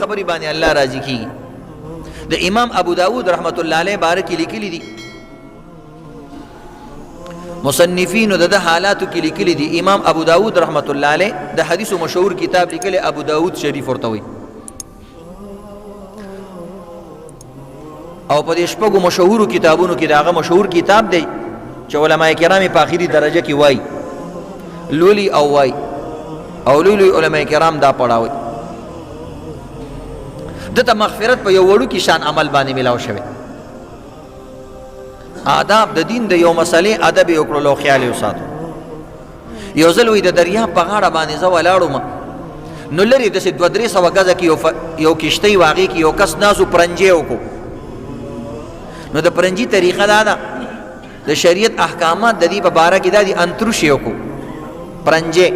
خبرې باندې الله راضي کیږي. د امام ابو داود رحمت الله علیه باره کې لیکلي دي، مصنفینو د حالاتو کې لیکلي دي، امام ابو داود رحمت الله علیه د حدیثو مشهور کتاب لیکلی، ابو داود شریف ورته وایي. او په دې شپږو مشهورو کتابونو کې د هغه مشهور کتاب دی چې علما کرام په آخري درجه کې وایي، لولي او وایي، او لوی لوی علما کرام دا پړاوي. دته مغفرت په یو وړوکي شان عمل باندې ملاو شوی. آداب د دین د یو مسلې ادب یې وکړلو، خیال یې وساتو. یو ځل وایي د دریاب په غاړه باندې زه ولاړم، نو لرې داسې 200-300 ګزه کې یو کښتۍ وه، هغې کې یو کس ناست و، پرنجی وکړو. نو د پرنجي طریقه دا ده، د شریعت احکامات د دې په باره کې دا دي، انتروش یې وکړو پرنجی.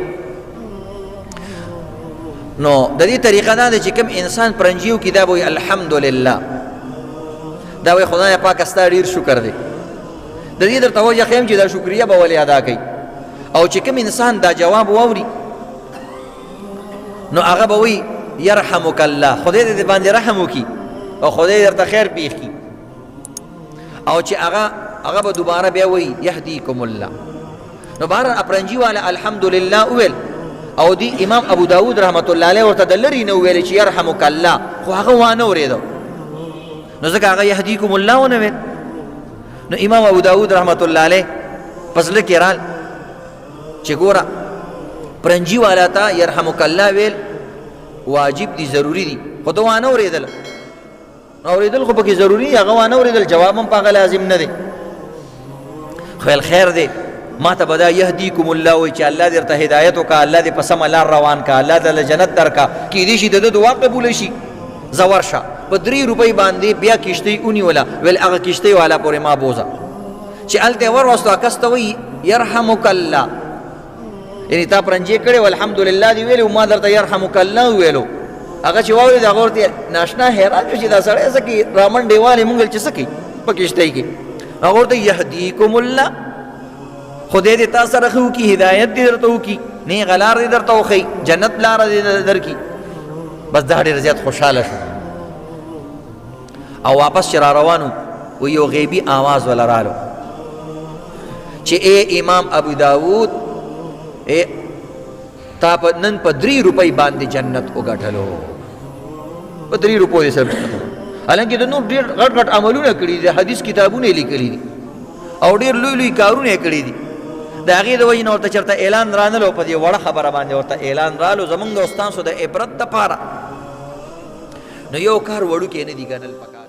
نو د دې طریقه دا ده چې کوم انسان پرنجی وکړي دا به وایي الحمدلله، دا وایي خدای پاک ستا ډېر شکر دی. د دې درته وجه ښیم چې دا شکریه به ولې ادا کوي. او چې کوم انسان دا جواب واوري نو هغه به وایي یرحمک الله، خدای دې باندې رحم وکړي او خدای درته خیر پېښ کړي. او چې هغه به دوباره بیا وایي یهدیکم الله. نو بهر اپرنجي والا الحمدلله وویل، او دی امام ابو داود رحمت الله علیه ورته د لرې نه وویل چې یرحمک الله، خو هغه وانه اورېده، نو ځکه هغه یهدیکم الله ونه ویل. نو امام ابو داود رحمت الله علیه په زړه کې رال چې ګوره پرنجي والا ته یرحمک الله ویل واجب دي، ضروري دي، خو ده وانه اورېدل. نو اورېدل خو پکې ضروري، هغه وانه اورېدل، جواب هم په هغه لازم نه دی. خو ویل خیر دی، ما ته به دا یهدیکم الله وایي چې الله دې درته هدایت وکړه، الله دې په سمه لار روان کړه، الله دې له جنت درکړه، کېدای شي د ده دعا قبوله شي. زه ورشه په 3 روپۍ باندې بیا کښتۍ ونیوله، ویل هغه کښتۍ والا پورې ما بوځه. چې هلته یې ور وستو، هغه کس ته وایي یرحمک الله، یعنی تا پرنجې کړې وه، الحمدلله دې ویلي، ما درته یرحمک الله وویلو. هغه چې واورېد هغه ورته ناشنا حیران شو چې دا سړی څه کوي، رامنډې والې مونږ چې څه کوي په کښتۍ کې. هغه ورته یهدیکم الله، خدای دې تا سره ښه وکړي، هدایت دې درته وکړي، نېغه لار دې درته وښیي، جنت لاره دې درکړي. بس دا ډېر زیات خوشحاله شو. او واپس چې را روانو و یو غیبي آواز ولا رالو چې ای امام ابو داود، ای تا په نن په 3 روپۍ باندې جنت وګټلو، په 3 روپو یې سره جنت. حالانکه د نور ډېر غټ غټ عملونه کړي دي، حدیث کتابونه یې لیکلي دي او ډېر لوی لوی کارونه یې کړي دي. د هغې د وجې نه ورته چېرته اعلان رانلو، په دې وړه خبره باندې ورته اعلان رالو زمونږ او ستاسو د عبرت دپاره. نو یو کار وړوکی نه دی ګڼل پکار.